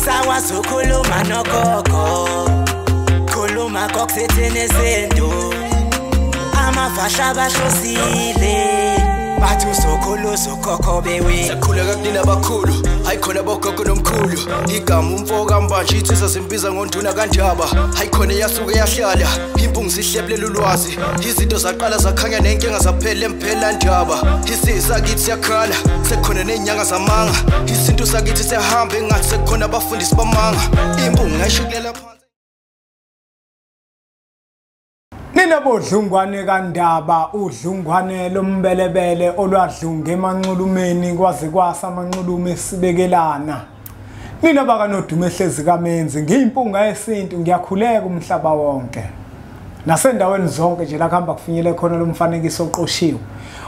Sakwazi ukukhuluma nogogo, khuluma kokusithini izinto. Amafasha bahlosile, bathi usokhulu ukhokho bewe. Sakhuleka kunina abakhulu, hayi khona bogogo nomkhulu. Igama umfo kaMbanje insizwa zimbiza ngonduna kaNdaba. Hayi khona yasuke yahlala, impungu zihlebulela ulwazi. Izinto zaqala zakhanya nenkinga zaphela emphela ndaba. Isisakithi siyakhala, sekukhona nezinyanga zamanga. Isintu sakithi siyahamba engathi sekukhona abafundisi bamanga. Impungu ngayishukulela phansi. Nina bodlungwane kaNdaba, udlungwane lombelebele olwadlunga emanxulumeni kwaze kwasa amanxulume esibekelana. Nina bakanodume ehlezi kaMenzi, ngiyimpunga yesintu, ngiyakhuleka umhlaba wonke. Nasendaweni zonke nje la kuhamba kufinyele khona lo mfanekiso oqoshiwe.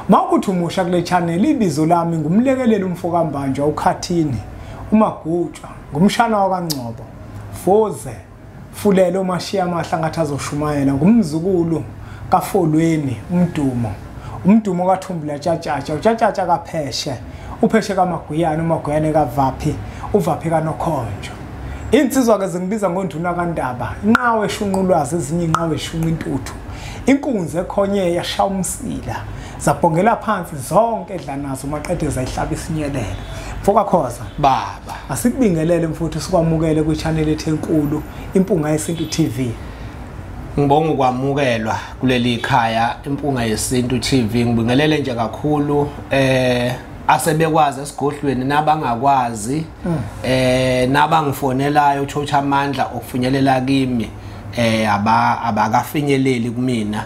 Mawukuthi umusha kule channel, ibizo lami ngumlekeleli umfo kaMbanjwa uKhathini, uMagutshwa, ngumshana wakaNgcobo, Foze Fulelo Mashiya amahla ngathi azoshumayela, ngumzukulu kaFolweni umdumo, umdumo kaThumbula Tshatshatsha, uTshatshatsha kaPheshe, uPheshe kaMaguyane, uMaguyane kaVaphi, uVaphi kaNokhonjo. Insizwa ke zingibiza ngonduna kaNdaba, inqawe eshunqa ulwazi, ezinye inqawe eshunqa intuthu, inkunzi ekhonye yashaya umsila, zabhongela phansi zonke edla nazo maqede zayihlaba isinyelela. Mfoka Khoza baba, asikubingelele mfuthu, sikwamukele kwi-channel ethu enkulu Impunga Yesintu TV. Ngibonga ukwamukelwa kuleli khaya Impunga Yesintu TV. Ngibingelele nje kakhulu asebekwazi esigodlweni nabangakwazi, nabangifonelayo uthotha amandla okufinyelela kimi, abakafinyeleli kumina.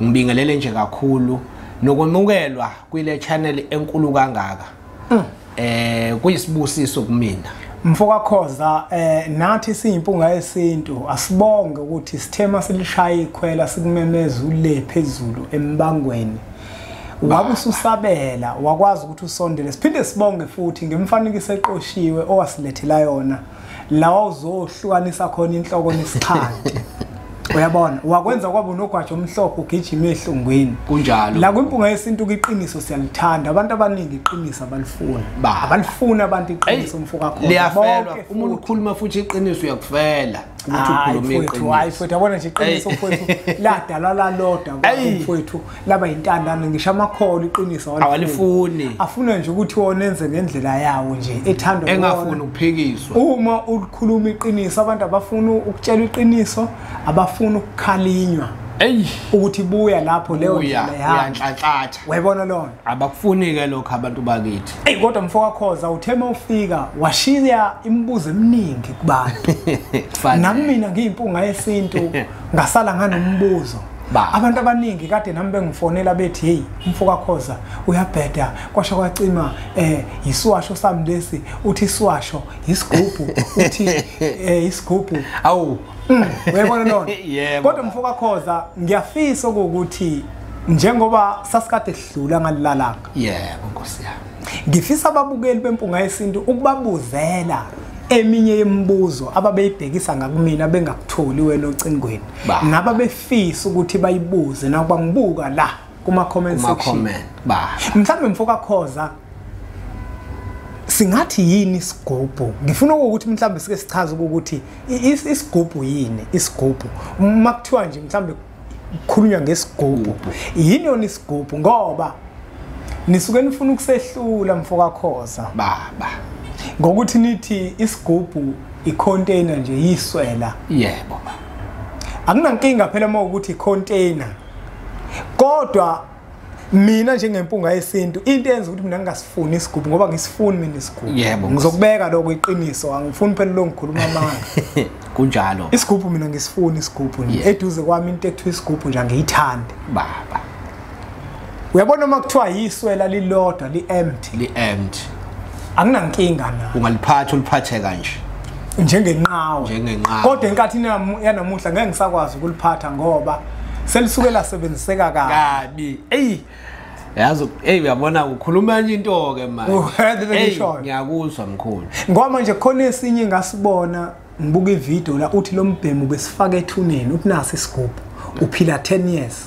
Ngibingelele nje kakhulu nokwamukelwa kule channel enkulu kangaka. Kuyisibusiso kumina. Mfoka Khoza, nathi siyimpunga yesintu asibonge ukuthi sithema silishaya ikhwela sikumemeza ule phezulu embangweni. Wabe ususabela wakwazi ukuthi usondele. Siphinde sibonge futhi ngemfanekiso eqoshiwe owasilethela yona, la wawuzohlukanisa khona inhloko nesixhanti. Uyabona, wakwenza kwaba unogwaja omhlophe ugijima ehlungwini. Kunjalo. La kwimpunga yesintu iqiniso siyalithanda. Abantu abaningi iqiniso abalifuni. Abalifuni abantu iqiniso mfoka Khoza. Liyafelwa. Umuntu ukhuluma futhi iqiniso uyakufela. Ukuthi ukhuluma iqiniso. Hayi mfowethu, yabona nje iqiniso mfowethu ladalwa lalodwa mfowethu, laba intandane ngisho amakholo iqiniso awalifuni. Afuna nje ukuthi wona enze ngendlela yawo nje ethandwa, engafuni ukuphikiswa. Uma ukhuluma iqiniso abantu abafuna ukutshelwa iqiniso, abafuna ukukhalinywa. Ey, ukuthi buya lapho leyo ndlela yakho uyanhlanhlatha. Uyayibona lona? Abakufuni ke lokho abantu bakithi. Ey, kodwa mfoka Khoza uthema ufika washiya imibuzo eminingi kubantu. Nami mina ngiyimpunga yesintu ngasala nganombuzo. Abantu abaningi kade nami bengifonela bethi hey mfoka Khoza uyabheda, kwasho kwacima isiwasho sami lesi, uthi isiwasho isigubhu, uthi isigubhu. Awu, uyayibona lona? Kodwa mfoka Khoza ngiyafisa ukuthi njengoba sasikade sidlula ngalilalanga, yebo Nkosi yami, ngifisa ababukeli bempunga yesintu ukubabuzela eminye yemibuzo ababeyibhekisa ngakumina bengakutholi wena ocingweni, naba befisa ukuthi bayibuze nakuba ngibuka la kuma comment section. Mhlawumbe mfoka Khoza singathi yini isigubhu? Ngifuna ukuthi mhlawumbe sike sichaze ukuthi isigubhu yini. Isigubhu uma kuthiwa nje mhlawumbe kukhulunywa ngesigubhu, yini yona isigubhu? Ngoba nisuke nifuna ukusehlula mfoka Khoza baba ngokuthi nithi isigubhu icontainer nje yiswela. Yebo, akunankinga phela uma ukuthi icontainer, kodwa mina njengempunga yesintu into eyenza ukuthi mina ngingasifuni isigubhu, ngoba ngisifuni mina isigubhu. Yebo, ngizokubeka lokho iqiniso, angifuni phela lo ngikhuluma amanga. Kunjalo. Isigubhu mina ngisifuni isigubhu nje. Eduze kwami into ekuthiwa isigubhu nje angiyithandi baba. Uyabona uma kuthiwa yiswela lilodwa li-empty, li-empty, akunankinga na, ungaliphatha uliphathe kanje njengenqawe, njengenqawe. Kodwa enkathini yanamuhla ngeke ngisakwazi ukuliphatha ngoba selisuke lasebenziseka kabi. Ey, yazi, ey uyabona ukhuluma nje into ke manje. Ngiyakuzwa mkhulu. Ngoba manje khona esinye ngasibona ngibuka ivideo la uthi lo mbhemu besifaka ethuneni, uthi nasi isigubhu uphila 10 years.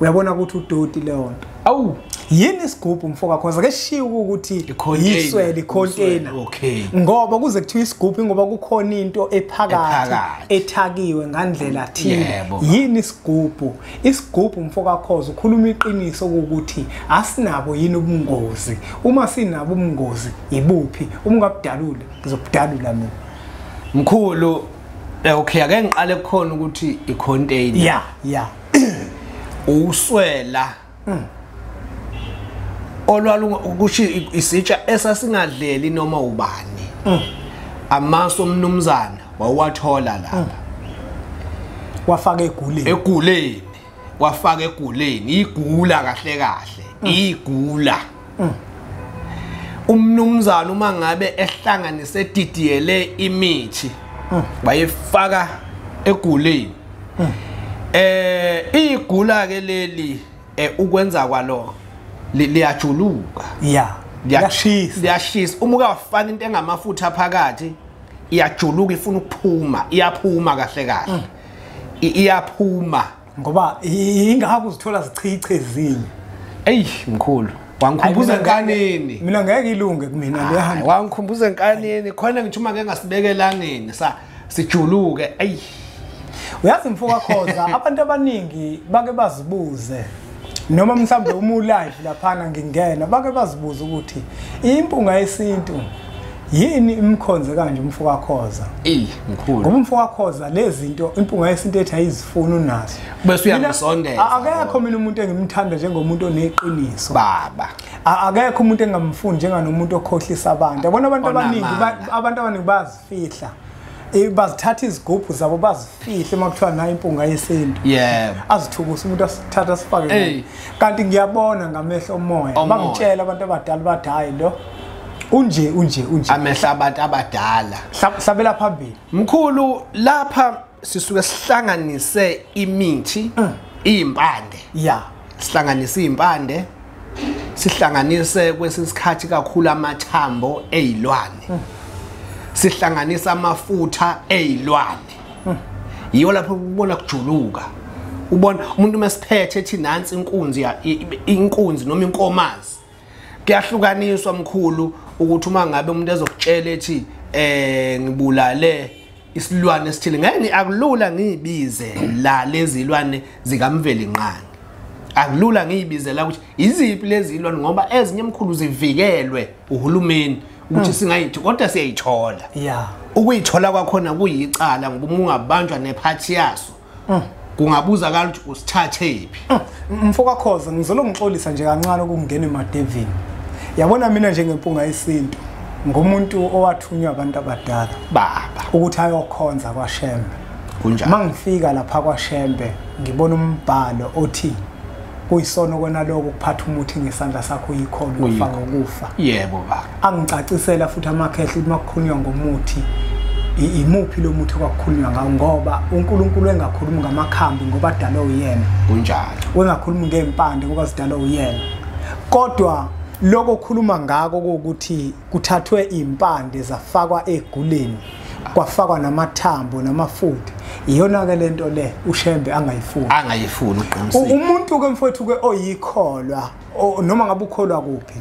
Uyabona ukuthi udoti leyo nto. Awu, yini isigubhu mfoka Khoza? Ke shiwo ukuthi yiswele icontainer. Okay. Ngoba kuze kuthiwa isigubhu ngoba kukhona into ephakathi ethakiwe ngandlela thile. Yini isigubhu? Isigubhu mfoka Khoza ukhuluma iqiniso ukuthi asinabo yini ubungozi. Uma sinabo ubungozi ibuphi? Uma ungabudalula ngizobudalula mina. Mkhulu, okay, ake ngiqale kukhona ukuthi icontainer. Yeah, yeah. Uswela. Olwalu kusho isitsha esasingadleli noma ubani. Amaso omnumzana wawathola lapha. Wafaka eguleni. Eguleni. Wafaka eguleni, igula kahle kahle. Igula. Umnumzana uma ngabe ehlanganise didiyele imithi wayefaka eguleni. Igula ke leli ukwenza kwalo liyajuluka. Yeah. Liyashisa. Liyashisa. Uma ukafaka into engamafutha phakathi iyajuluka, ifuna ukuphuma, iyaphuma kahle kahle. Iyaphuma ngoba ingakho uzithola zichiche ezinye. Ey mkhulu, wangikhumbuza enkanini. Mina ngeke ilunge kumina le. Wangikhumbuza enkanini khona ngithi uma ngeke ngasibeke elangeni sa sijuluke. Ey, uyazi mfoka Khoza, abantu abaningi bake bazibuze noma mhlambe uma ulive laphana ngingena bake bazibuza ukuthi impunga yesintu yini imkhonze kanje umfoka Khoza. Eh mkhulu, ngoba umfoka Khoza lezi zinto impunga yesintu ethi ayizifuni unazo bese uyamsondeza. Akekho mina umuntu engimthanda njengomuntu oneqiniso baba. Akekho umuntu engamfuni njenganomuntu okhohlisa abantu. Yabona abantu abaningi, abantu abaningi bazifihla, bazithatha izigubhu zabo bazifihle uma kuthiwa nayo impunga yesintu. Yebo. Azithukuse umuntu asithatha asifake. Kanti ngiyabona ngamehlo omoya. Bangitshela abantu abadala bathi hayi lo unje unje unje. Amehlo abantu abadala. Hlabela phambili. Mkhulu, lapha sisuke sihlanganise imithi, izimpande. Yeah. Sihlanganise izimpande. Sihlanganise kwesikhathi kakhulu amathambo ezilwane. Sihlanganisa amafutha ezilwane. Yiyo lapho ubona kujuluka. Ubona umuntu mesiphethe ethi nansi inkunzi, inkunzi noma inkomazi. Kuyahlukaniswa mkhulu ukuthi uma ngabe umuntu ezokutshela ethi ngibulale isilwane esithile, ngeke akulula ngiyibize la lezi zilwane zikaMvelinqangi. Akulula ngiyibizela ukuthi iziphi lezi zilwane ngoba ezinye mkhulu zivikelwe uhulumeni ukuthi singayithi, kodwa siyayithola. Yeah. Ukuyithola kwakhona kuyicala ngoba uma ungabanjwa nephathi yaso kungabuzakala ukuthi usithathe phi. Mfoka Khoza, ngizolongixolisa nje kancane ukungena emadevini. Yabona mina njengempunga yesintu ngumuntu owathunywa abantu abadala baba ukuthi ayokhonza kwaShembe. Kunjani? Mangifika lapha kwaShembe ngibona umbhalo othi kuyisono kona lokho ukuphatha umuthi ngesandla sakho uyikhona ufa ngokufa. Yebo baba. Angicacisela futhi amakhehla ukuthi makukhulunywa ngomuthi imuphi lo muthi okwakukhulunywa ngawo, ngoba uNkulunkulu engakhulumi ngamakhambi ngoba adalwe uyena. Kunjalo. Wengakhulumi ngempande ngoba zidalwe uyena. Kodwa lokho okhuluma ngako ukuthi kuthathwe impande zafakwa eguleni, kwafakwa namathambo namafutha, iyona ke lento le uShembe angayifuni. Angayifuni uqinisile. Umuntu ke mfowethu ke oyikholwa noma ngabe ukholwa kuphi,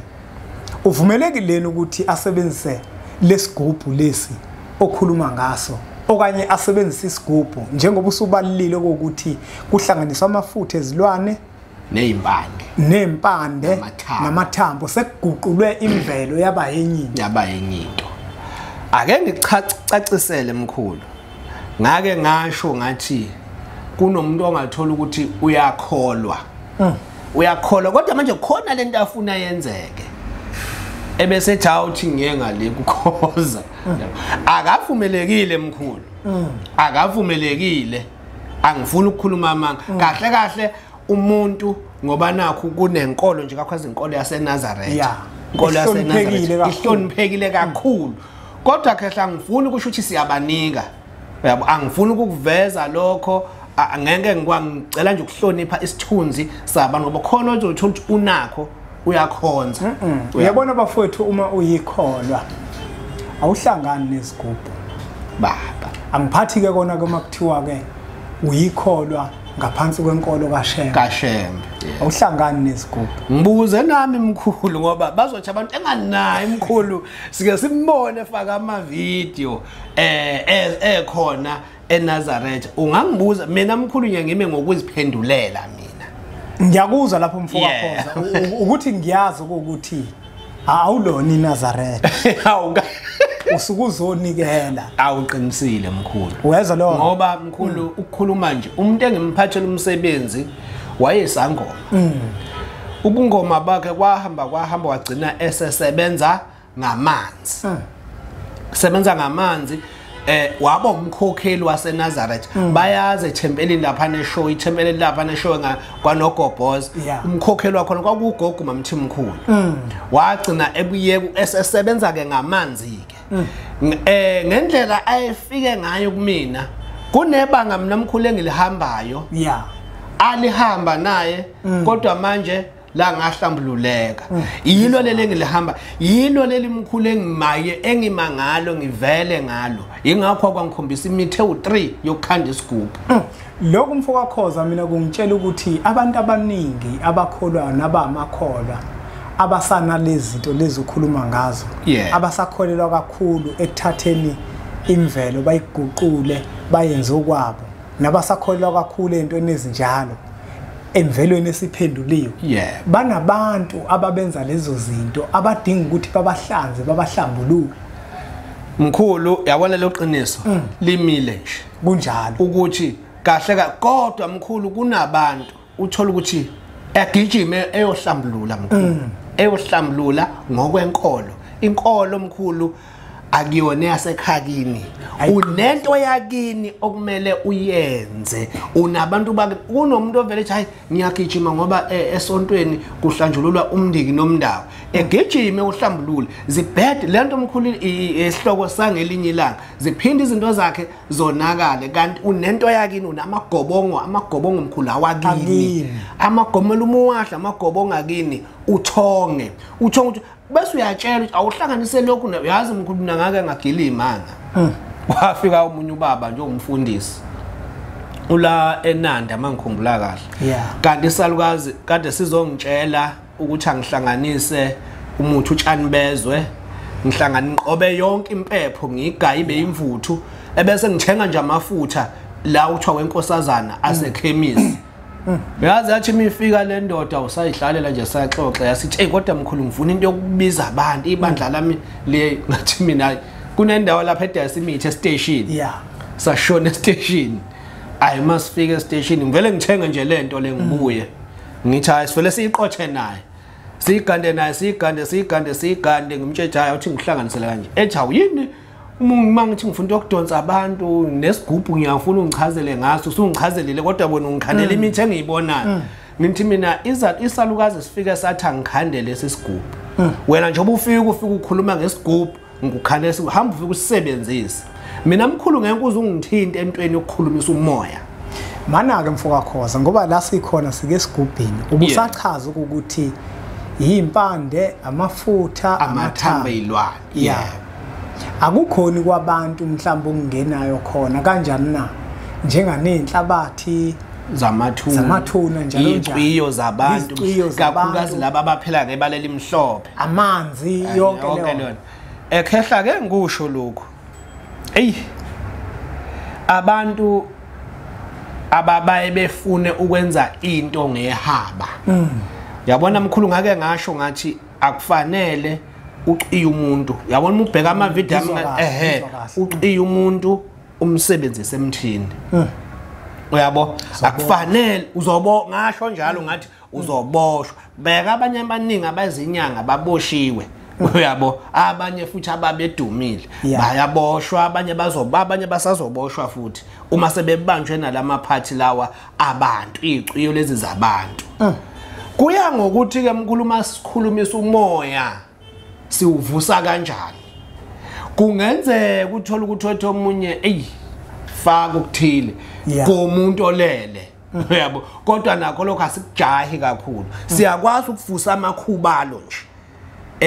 uvumelekile ukuthi asebenzise lesigubhu lesi okhuluma ngaso okanye asebenzise isigubhu njengoba usubalile ukuthi kuhlanganiswa amafutha ezilwane nempande namathambo, sekuguqulwe imvelo yaba yenye into. Yaba yenye into. Ake ngicacisele mkhulu, ngake ngasho ngathi kunomuntu ongathola ukuthi uyakholwa, uyakholwa kodwa manje khona lento afuna yenzeke, ebese ethi awuthi ngiye ngale kukhoza. Akavumelekile mkhulu, akavumelekile. Angifuni ukukhuluma amanga. Kahle kahle umuntu ngoba nakho kunenkolo nje kakwazi inkolo yaseNazaretha, inkolo yaseNazaretha ihloniphekile kakhulu, kodwa khehla angifuni ukusho ukuthi siyabanika, uyabo, angifuni ukukuveza lokho, angeke ngicela nje ukuhlonipha isithunzi sabantu ngoba khona ozothola ukuthi unakho uyakhonza. Uyabona bafowethu, uma uyikholwa awuhlangani nezigubhu baba. Angiphathi ke kona ke makuthiwa ke uyikholwa Ngaphansi kwenkolo kaShembe. KaShembe. Awuhlangani nezigubhu. Ngibuze nami mkhulu ngoba bazothi abantu enganayi mkhulu sike simbone faka ama video ekhona eNazaretha. Ungangibuza mina mkhulu nje ngime ngokuziphendulela mina. Ngiyakuzwa lapho mfoka Khoza ukuthi ngiyazi ukuthi awulona iNazaretha. Usuke uzonikela. Awuqinisile mkhulu. Uyezwa lo ngoba mkhulu ukukhuluma nje umuntu engimphathela umsebenzi wayesangoma. Ubungoma bakhe kwahamba wagcina esesebenza ngamanzi. Sebenza ngamanzi waba umkhokheli waseNazaretha. Bayazi ethempelini lapha neshow, ithempelini lapha neshow kwaNogobhoza. Umkhokheli wakhona kwakugogo Mamthimkhulu. Wagcina ebuye esesebenza ke ngamanzi ke. Ngendlela ayefike ngayo kumina kunebanga mina mkhulu engilihambayo. Alihamba naye kodwa manje la ngahlambululeka. Yilo leli engilihamba, yilo leli mkhulu engimaye engimangalo ngivele ngalo. Ingakho kwangikhombisa imithi ewu3 yokukhanda isigubhu. Lokhu mfoka Khoza mina kungitshela ukuthi abantu abaningi abakholwa nabamakholwa abasana lezi zinto lezi ukhuluma ngazo, abasakholelwa kakhulu ekuthatheni imvelo bayiguqule bayenze okwabo, nabasakholelwa kakhulu entweni ezinjalo emvelweni esiphenduliwe. Banabantu ababenza lezo zinto abadinga ukuthi babahlanze babahlambulule. Mkhulu yabona lo qiniso limile nje kunjalo ukuthi kahle kodwa mkhulu kunabantu uthola ukuthi agijime eyohlambulula mkhulu, eyohlambulula ngokwenkolo. Inkolo mkhulu akuyona yasekhakini, unento yakini okumele uyenze. Unabantu bakhe, kunomuntu ovele ethi hayi ngiyagijima ngoba esontweni kuhlanjululwa umndiki nomndawo, egijime uhlambulule zibhede lento mkhulu esihloko sangelinye ilanga ziphinde izinto zakhe zonakale. Kanti unento yakini, unamagobongo, amagobongo mkhulu awakini, amagomela umuwahla amagobongo akini, uthonge uthonge bese uyatshela ukuthi awuhlanganise lokhu. Uyazi mkhulu mina ngake ngagilimanga. Wafika umunye ubaba nje umfundisi ula eNanda mangikhumbula kahle. Kanti isalukazi kade sizongitshela ukuthi angihlanganise umuthi utshani bezwe, ngihlangane ngiqobe yonke impepho ngiyigaye ibe imvuthu ebese ngithenga nje amafutha la uthiwa wenkosazana asekhemisi. Yazi yathi imifika le ndoda usayihlalela nje saxoxa yasithi hey kodwa mkhulu ngifuna into yokubiza abantu ibandla lami le. Ngathi mina kunendawo lapha edayisa imithi estation. Sashona estation. Ayi masifika estation ngivele ngithenge nje lento le ngibuye ngithi hayi sivele siyiqothe naye siyigande naye siyigande siyigande siyigande ngimtsheja hayi uthi ngihlanganisele kanje ethi hawu yini uma ngithi ngifuna ukudonsa abantu nesigubhu ngiyafuna ungichazele ngaso usungichazelile kodwa bona ungikhandela imithi engiyibonayo. Ngithi mina isalukazi sifike sathi angikhandele lesi sigubhu. Wena njengoba ufika ukhuluma ngesigubhu ngikukhandela hamba ufike usebenzise. Mina mkhulu ngeke uze ungithinte entweni yokukhulumisa umoya. Mana ke mfoka Khoza ngoba la sikhona sike esigubhini ubusachaza ukuthi yimpande, amafutha, amathambo ezilwane. Akukhoni kwabantu mhlawumbe okungenayo khona kanjani na njenganenhlabathi zamathuna njalo njalo, izicwiyo zabantu kakhulukazi laba abaphila ngebala elimhlophe, amanzi yonke leyo. Ekhehla ke ngikusho lokhu, ey abantu ababaye befune ukwenza into ngehaba. Yabona mkhulu ngake ngasho ngathi akufanele uciye umuntu. Yabona uma ubheka ama video ehe uciye umuntu umsebenzise emthini. Uyabo akufanele uzobo ngasho njalo ngathi uzoboshwa. Bheka abanye abaningi abazinyanga baboshiwe. Uyabo abanye futhi ababedumile bayaboshwa, abanye bazoba, abanye basazoboshwa futhi uma sebebanjwe nalamaphathi lawa abantu iciyo lezi zabantu. Kuya ngokuthi ke mkhulu masikhulumisa umoya siwuvusa kanjani. Kungenzeka uthola ukuthi omunye ey faka ukuthile komuntu olele. Uyabo kodwa nakho lokho asikujahi kakhulu. Siyakwazi ukuvusa amakhubalo nje.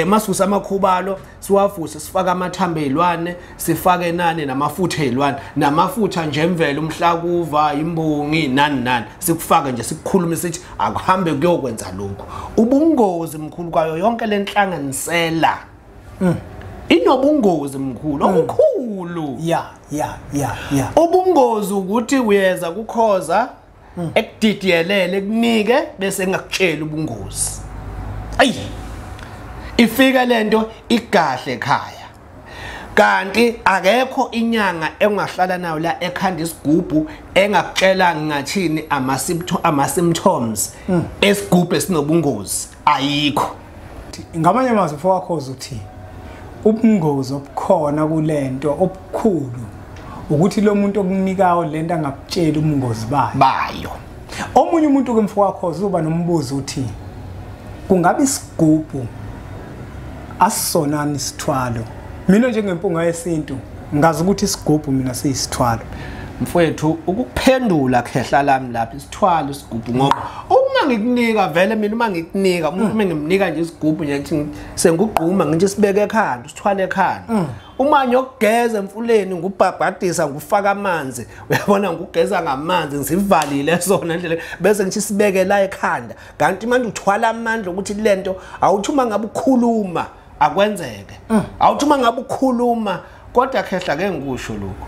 Masivusa amakhubalo siwavuse sifake amathambo ezilwane, sifake nani namafutha ezilwane, namafutha nje emvelo, umhlakuva, imbongi, nani nani, sikufake nje sikukhulume sithi akuhambe kuyokwenza lokho. Ubungozi mkhulu kwayo yonke lenhlanganisela inobungozi mkhulu obukhulu. Ya. Ubungozi ukuthi uyeza kukhoza ekudidiyelele kunike bese engakutsheli ubungozi. Ayi, ifika lento igahle ekhaya, kanti akekho inyanga engahlala nayo la ekhanda isigubhu engakutshela ngathini ama symptoms esigubhu esinobungozi, ayikho. Ngamanye amazwi mfowakhoza uthi ubungozi obukhona kulento obukhulu ukuthi lo muntu okunikayo lento angakutsheli ubungozi bayo. Omunye umuntu ke mfowakhoza uzoba nombuzo uthi kungabe isigubhu asisonani isithwalo? Mina njengempunga yesintu ngazi ukuthi isigubhu mina siyisithwalo. Mfowethu, ukuphendula khehla lami lapha, isithwalo isigubhu, ngoba uma ngikunika vele mina, uma ngikunika umuntu, uma ngimnika nje isigubhu nje ngithi sengugquma ngithi sibeke ekhanda, usithwale ekhanda. Uma ngiyokugeza emfuleni ngubhabhadisa ngufaka amanzi, uyabona, ngugeza ngamanzi ngivalile sona ndlela, bese ngithi sibeke la ekhanda. Kanti manje uthwala amandla ukuthi lento awuthi uma ngabe ukhuluma akwenzeke, awuthi uma ngabe ukhuluma. Kodwa khehla ke ngikusho lokho,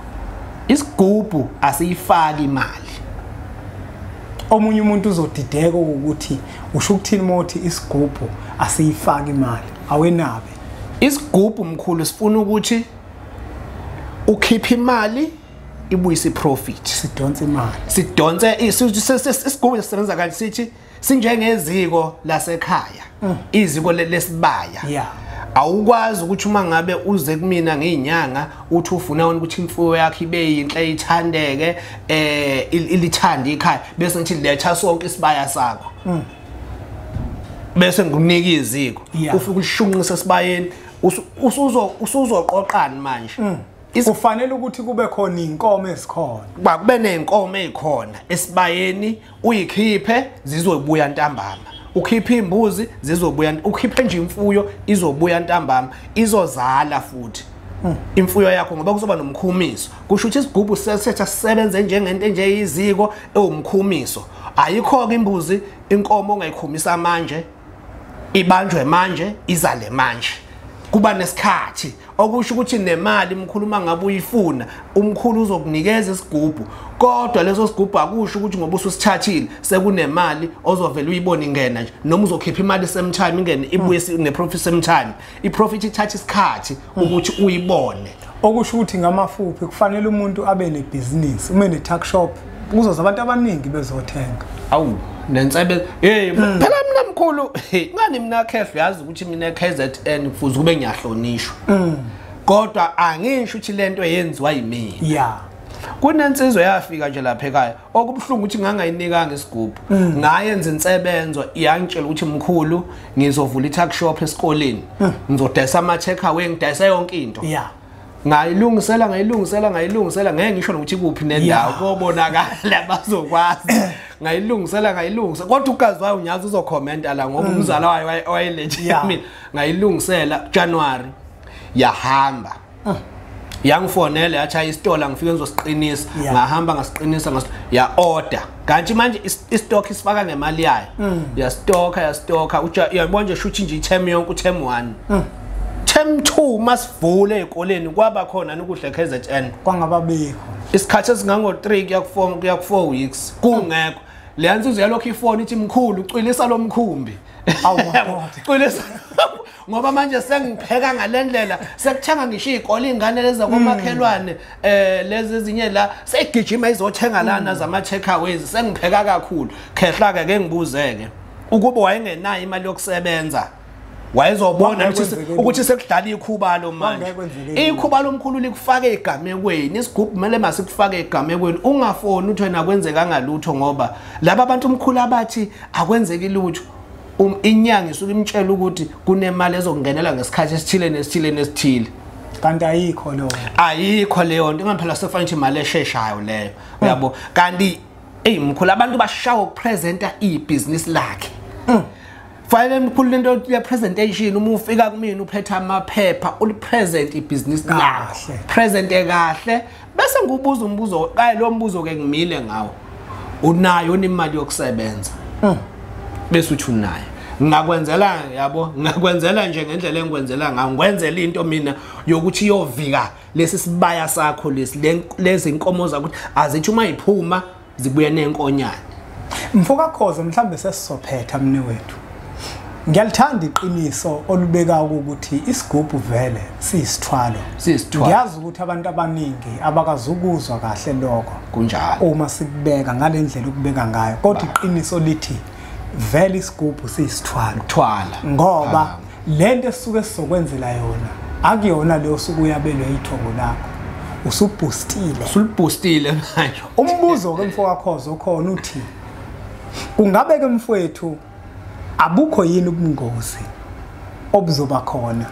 isigubhu asiyifaki imali. Omunye umuntu uzodideka ukuthi usho ukuthini mothi isigubhu asiyifaki imali, awenabe. Isigubhu mkhulu sifuna ukuthi ukhiphe imali ibuyise iprofit, sidonse imali, sidonse. Isigubhu sisebenza kanje, sithi sinjengeziko lasekhaya, iziko lesibaya. Awukwazi ukuthi uma ngabe uze kumina ngezinyanga uthi ufuna wena ukuthi imfuyo yakho ibe yinhle ithandeke, ilithande ikhaya, bese ngithi letha sonke isibaya sakho, bese ngikunika iziko, ufike ulishunqise esibayeni, usuzoqoqani manje. Kufanele ukuthi kube khona inkomo ezikhona, kube nezinkomo ezikhona esibayeni, uyikhiphe zizobuya ntambama, ukhiphe imbuzi zizobuya, ukhiphe nje imfuyo izobuya ntambama, izozala futhi imfuyo yakho, ngoba kuzoba nomkhumiso. Kusho ukuthi isigubhu sesetha sisebenze njengento nje iziko ewumkhumiso. Ayikho ke imbuzi, inkomo ongayikhumisa manje ibanjwe manje izale manje, kuba nesikhathi. Okusho ukuthi nemali mkhulu uma ngabe uyifuna umkhulu uzokunikeza isigubhu, kodwa leso sigubhu akusho ukuthi ngoba ususithathile sekunemali ozovela uyibone ingena nje, noma uzokhipha imali same time ingene ibuye neprofit same time. Iprofit ithatha isikhathi ukuthi uyibone. Okusho ukuthi ngamafuphi kufanele umuntu abe nebhizinisi, ume ne-tuck shop kuzoza abantu abaningi bezothenga. Awu nensebe, hey phela mina mkhulu, ngani mina khehla yazi ukuthi mina KZN kufuze kube ngiyahlonishwa, kodwa angisho ukuthi lento yenziwa yimina. Yeah. Kunensizwe yafika nje lapha ekhaya, okubuhlungu ukuthi ngangayinikanga isigubhu, ngayenza insebenzo iyangitshela ukuthi mkhulu ngizovula i-tuck shop esikoleni, ngizodayisa ama-take away, ngidayisa yonke into. Yeah. Ngayilungisela ngeke ngisho nokuthi kuphi nendawo kobonakala bazokwazi. Ngayilungisela kodwa ugazi wayo unyazi uzokhomenta la ngoba umzala wayo wayelethe mina. Ngayilungisela January yahamba, yangifonela yathi ayisitola ngifike ngizosiqinisa. Ngahamba ngasiqinisa ya order, kanti manje istock isifaka ngemali yayo, yastoka uyabona nje shuthi nje i-term yonke u-term 1 term 2 masivule ezikoleni kwaba khona ukudla KZN kwangababikho isikhathi esingango 3 kuya ku 4 kuya ku 4 weeks kungekho. Le nsizwa yalokho ifoni ithi mkhulu ucwilisa lo mkhumbi. Awu madoda, cwilisa ngoba manje sengipheka ngalendlela, sekuthenga ngisho izikole ingane lezi komakhelwane, lezi ezinye la segijima izothenga lana zama takeaways, sengipheka kakhulu. Khehla ke ke ngibuzeke ukuba wayengenayo imali yokusebenza wayezobona ukuthi sekudlala ikhubalo manje. Ikhubalo omkhulu likufake egamekweni, isigubhu kumele masikufake egamekweni, ungafoni uthi wena kwenzeka ngalutho, ngoba laba abantu omkhulu abathi akwenzeki lutho, inyanga isuke imtshela ukuthi kunemali ezokungenela ngesikhathi esithile nesithile nesithile, kanti ayikho leyo, ayikho leyo nto. Ingaphela sekufanele ukuthi imali esheshayo leyo, uyabo. Kanti mkhulu abantu bashawa ukupresenta ibhizinisi lakhe. Kufanele mkhulu lento ye presentation, uma ufika kumina uphethe amaphepha, ulipresent ibhizinisi lakho, presente kahle, bese ngikubuza umbuzo kaye lo mbuzo ke ngimile ngawo, unayo imali yokusebenza? Bese uthi unayo. Ngakwenzela, yabo, ngakwenzela nje ngendlela engikwenzela ngayo, ngikwenzela into mina yokuthi iyovika lesi sibaya sakho lesi, lezi inkomo zakho azithi uma iphuma zibuye nenkonyane. Mfoka Khoza, mhlambe sesizophetha mne wethu. Ngiyalithanda iqiniso olubeka ukuthi isigubhu vele siyisithwalo. Siyisithwalo. Ngiyazi ukuthi abantu abaningi abakazukuzwa kahle lokho. Kunjalo. Uma sikubeka ngalendlela ukubeka ngayo, kodwa iqiniso lithi vele isigubhu siyisithwalo. Thwala. Ngoba lento esuke sizokwenzela yona akuyona leyo suku uyabelwe ithongo lakho. Usubhoostile. Usulibhoostile manje. Umbuzo ke mfoka Khoza okhona uthi kungabe ke mfowethu abukho yini ubungozi obuzoba khona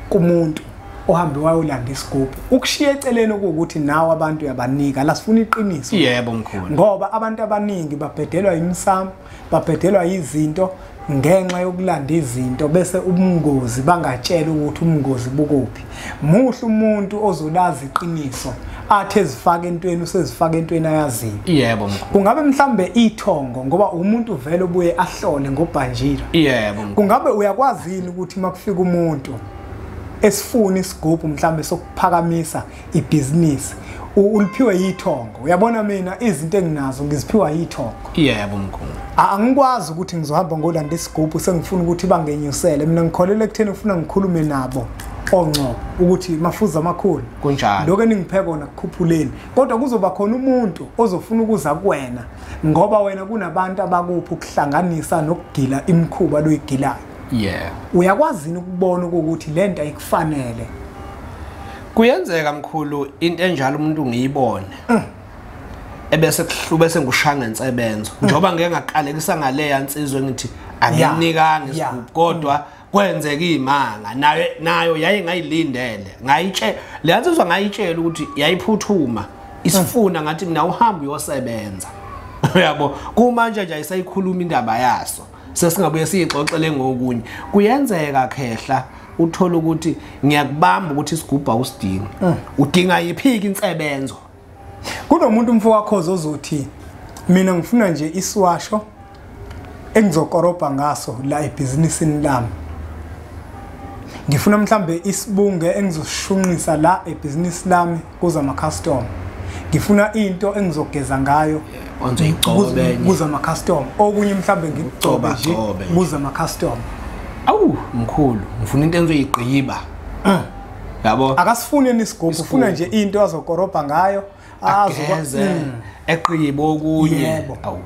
kumuntu ohambe wayolanda isigubhu, ukushiya eceleni ukuthi nawe abantu uyabanika la, sifuna iqiniso. Yebo mkhulu, ngoba abantu abaningi babhedelwa imisamo, babhedelwa izinto ngenxa yokulanda izinto, bese ubungozi bangatshela ukuthi ubungozi bukuphi. Muhle umuntu ozolazi iqiniso athi ezifaka entweni, usezifaka entweni ayaziyo. Yebo mkhulu. Kungabe mhlambe ithongo, ngoba umuntu vele ubuye ahlole ngobhanjira. Yebo mkhulu. Kungabe uyakwazi yini ukuthi makufika umuntu esifuna isigubhu mhlambe sokuphakamisa ibhizinisi, uliphiwe yithongo? Uyabona mina izinto enginazo ngiziphiwa yithongo. Yebo mkhulu. Angikwazi ukuthi ngizohamba ngolanda isigubhu sengifuna ukuthi bangenyusele. Mina ngikholele ekutheni ufuna ngikhulume nabo ongcobo ukuthi mafuza amakhulu. Kunjalo. Lokho eningiphe kona kukhuphuleni. Kodwa kuzoba khona umuntu ozofuna ukuza kuwena, ngoba wena kunabantu abakuphi ukuhlanganisa nokugila imikhuba loyigilayo. Yeah. Uyakwazi ukubona ukuthi lento ayikufanele? Kuyenzeka mkhulu into enjalo umuntu ngiyibone. Ebese kuhlube sengushaya ngensebenzo. Njengoba ngeke ngaqalekisa ngale yansizwe ngithi anginikanga isigubhu, kodwa kwenzeka imanga nayo yaye ngayilindele. Ngayitshela le yansizwa, ngayitshela ukuthi yayiphuthuma isifuna, ngathi mina uhamba uyosebenza. Uyabo, kumanje nje ayisayikhuluma indaba yaso. Sesingabuye siyixoxele ngokunye. Kuyenzeka khehla uthola ukuthi ngiyakubamba ukuthi isigubhu awusidingi. Udinga yiphiki insebenzo. Kunomuntu mfoka Khoza ozothi mina ngifuna nje isiwasho engizokorobha ngaso la ebhizinisini lami. Ngifuna mhlambe isibunge engizosishunqisa la ebhizinisi lami kuza ama customer. Ngifuna into engizogeza ngayo onzoyigcobe kuza ama customer. Okunye mhlambe ngigcobe nje kuza ama customer. Awu mkhulu, ngifuna into engizoyigqiba. Yabo. Akasifuni isigubhu, ufuna nje into azokorobha ngayo, ageze eqhibe okunye. Awu.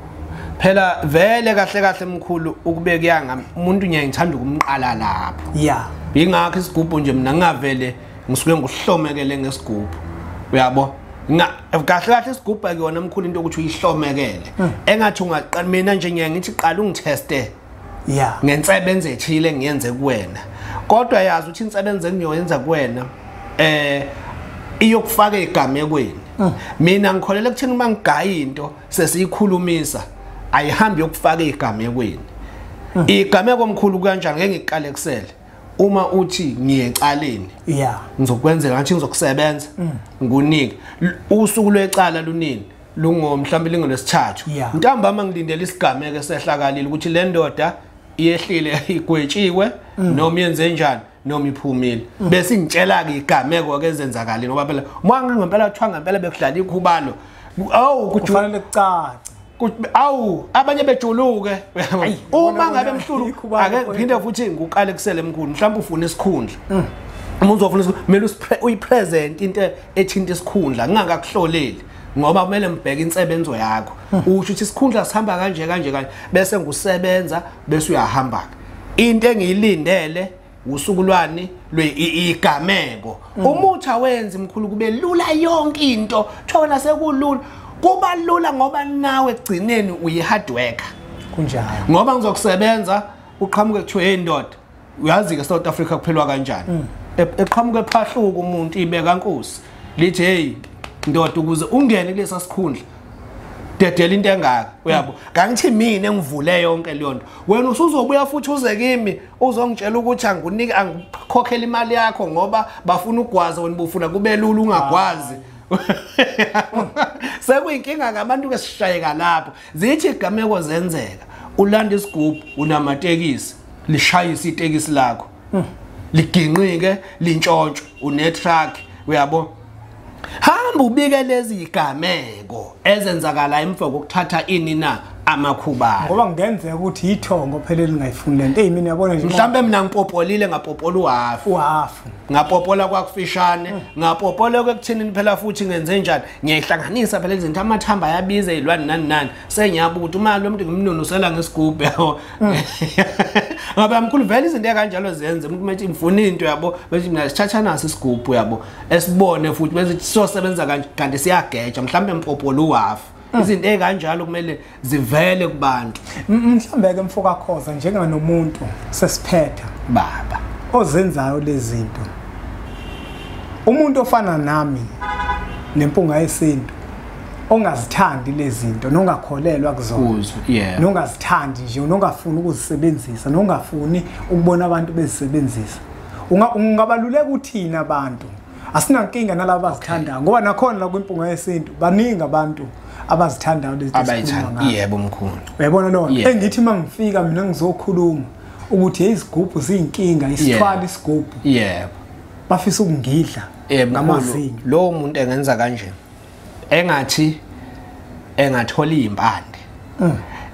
Phela vele kahle kahle mkhulu ukubeka yanga umuntu ngiyangithanda ukumqala lapho. Yeah. Ingakho isigubhu nje mina ngingavele ngisuke ngikuhlomekele ngesigubhu. Uyabo? Kahle kahle isigubhu akuyona mkhulu into ukuthi uyihlomekele. Engathi ungaqala, mina nje ngiyangithi qala ungiteste. Yeah. Ngensebenzo ethile ngiyenze kuwena. Kodwa yazi ukuthi insebenzo engiyoyenza kuwena iyokufaka egamekweni. Mina ngikholela ekutheni uma ngigaya into sesiyikhulumisa ayihambi yokufaka egamekweni. Igameko mkhulu kanjani ngeke ngiqalekusele. Uma uthi ngiyecaleni, yeah, ngizokwenzela ngathi ngizokusebenza, ngikunike usuku lwecala lunini, lungo mhlawumbe lingolwesithathu. Ntambama ngilindele isigameko esehlakalile ukuthi le ndoda iyehlile, igwetshiwe noma yenze njani noma iphumile. Bese ngitshela ke igameko ke ezenzakalile, ngoba phela uma ngempela kuthiwa ngempela bekudlala ikhubalo, awu kufanele kucace. Awu abanye bejuluke. Uma ngabe mhlulu ake ngiphinde futhi nguqale kusele mkhulu, mhlawumbe ufuna isikhundla. Uma uzofuna isikhundla kumele uyipresent into ethinta isikhundla, ngingakakuhloleli ngoba kumele ngibheke insebenzo yakho. Usho ukuthi isikhundla sihamba kanje kanje kanje, bese ngusebenza bese uyahamba. Into engiyilindele usuku lwani lweyigameko. Umuthi awenzi mkhulu kube lula yonke into, thola sekulula. Kuba lula ngoba nawe egcineni uyi hard worker. Kunjalo. Ngoba ngizokusebenza uqhamuke kuthiwe hey ndoda, uyazi ke South Africa kuphelwa kanjani. Eqhamuke ephahluka umuntu ibeka nkosi lithi hey ndoda ukuze ungene kulesa sikhundla Udedela into engaka, uyabo. Kangithi mina engivule yonke leyo nto, wena usuzobuya futhi uze kimi uzongitshela ukuthi angikunike, angikhokhela imali yakho ngoba bafuna ukugwaza, wena bufuna kube lula ungagwazi. Sekuyinkinga ngabantu ke sishayeka lapho. Zithi igameko zenzeka, ulanda isigubhu unamatekisi, lishayisa itekisi lakho, liginqike, lintshontshwe, une-truck, uyabo. Hamba ubike lezi igameko ezenzakala emva kokuthatha ini na amakhubalo, ngoba kungenzeka ukuthi ithongo phela lingayifuni lento. Hey mina yabona nje, mhlambe mina ngipopolile, ngapopola uhafu, ngapopola kwakufishane, ngapopola ekuthini phela futhi ngenze njani, ngiyayihlanganisa phela izinto, amathamba ayabiza izilwane nani nani, sengiyabuka ukuthi uma lo muntu ngimnunusela ngesigubhu, yabo. Ngoba mkhulu vele izinto ekanjalo zenze umuntu methi ngifuna into, yabo, bethi mina sithatha naso isigubhu, yabo, esibone futhi bese sizosebenza kanje, kanti siyageja, mhlambe mpopola uhafu. Izinto ekanjalo kumele zivele kubantu. Mhlambe ke mfoka Khoza, njenganomuntu sesiphetha baba ozenzayo lezi zinto, umuntu ofana nami nempunga yesintu ongazithandi lezi zinto, nongakholelwa kuzona, nongazithandi nje, nongafuni ukuzisebenzisa, nongafuni ukubona abantu bezisebenzisa, ungabaluleka uthina abantu asinankinga nalabo abazithandayo, ngoba nakhona la kwimpunga yesintu baningi abantu abazithandayo lezi zinto. Yebo mkhulu, uyabona lona engithi mangifika mina ngizokhuluma ukuthi izigubhu ziyinkinga, isithwala isigubhu, yebo, bafisa ukungidla ngamazinyo. Lo muntu engenza kanje, engathi engathola impande,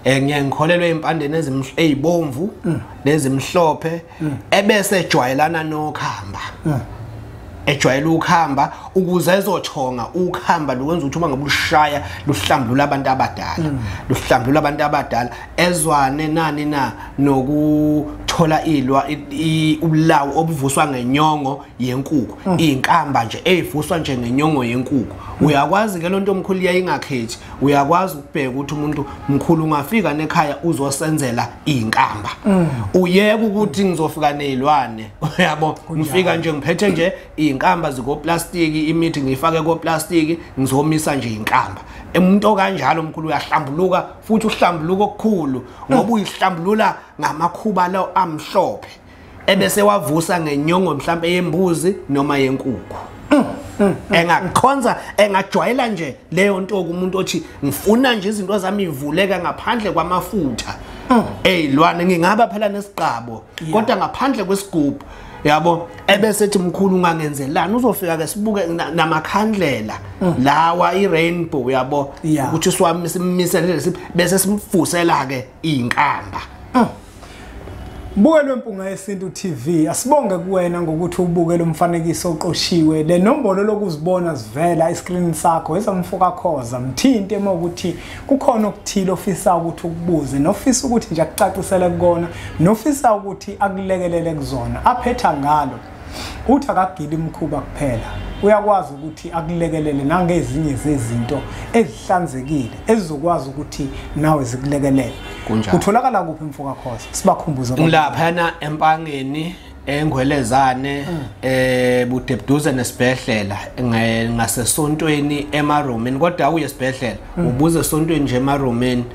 ngiye ngikholelwe impandeni ezibomvu nezimhlophe, ebese ejwayelana nokhamba, ejwayele ukuhamba ukuze ezothonga ukuhamba lokwenza ukuthi uma ngabe ushaya luhlambulula abantu abadala, luhlambulula abantu abadala, ezwane nani na nokuthola ilwa ubulawu obuvuswa ngenyongo yenkukhu, inkamba nje eyivuswa nje ngenyongo yenkukhu. Uyakwazi ke lonto omkhulu yayingakhethi, uyakwazi ukubheka ukuthi umuntu mkhulu ungafika nekhaya uzosenzela inkamba, uyeke ukuthi ngizofika nezilwane, uyabo, ngifika nje ngiphethe nje inkamba zikoplastiki, imithi ngiyifake koplastiki, ngizomisa nje inkamba. Umuntu okanjalo mkhulu uyahlambuluka, futhi uhlambuluka okukhulu ngoba uyihlambulula ngamakhuba lawo amhlophe ebese wavusa ngenyongo mhlambe yembuzi noma yenkukhu. Engakhonza, engajwayela nje leyo nto kumuntu othi ngifuna nje izinto zami ivuleka ngaphandle kwamafutha eyilwane, ngingaba phela nesiqabo kodwa ngaphandle kwesigubhu, yabo, ebese ethi mkhulu ungangenzelani, uzofika ke sibuke namakhandlela lawa i-rainbow, yabo, ukuthi siwami simmisele bese simfusela ke inkamba. Bukelwe Mpunga Yesintu TV, asibonge kuwena ngokuthi ubuke lo mfanekiso oqoshiwe. Le nombolo lokuzibona zivela escreen sakho ezamfoka Khoza, mthinte uma ukuthi kukhona okuthile ofisa ukuthi ukubuze, nofisa ukuthi nje akucacisele kukona, nofisa ukuthi akulekelele kuzona. Aphetha ngalo uthi akagili imkhuba kuphela, uyakwazi ukuthi akulekelele nangezinye zezinto ezihlanzekile ezizokwazi ukuthi nawe zikulekelele. Kutholakala kuphi mfoka Khoza? Sibakhumbuze ngilapha empangeni engwelezane, budebuduze nesibhedlela, ngasesontweni emaromeni, kodwa uye esibhedlela ubuze esontweni nje emaromeni,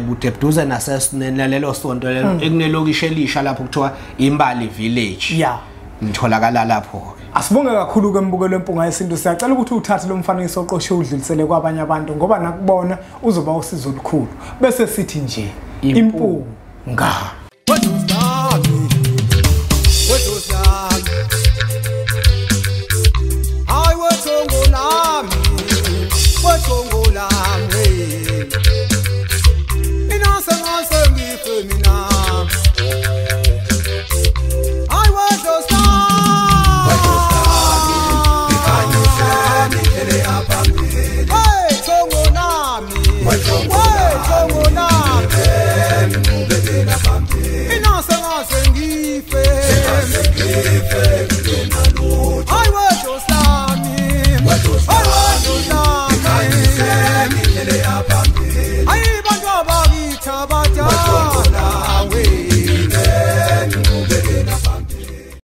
budebuduze naselelo sonto lelo ekunelokishi elisha lapho kuthiwa Imbali Village. Ngitholakala lapho. Asibonge kakhulu ke mbukelo Mpunga Yesintu. Siyacela ukuthi uthathe lo mfanekiso oqoshiwe udlulisele kwabanye abantu, ngoba nakubona uzoba usizo olukhulu. Bese sithi nje impunga. Up.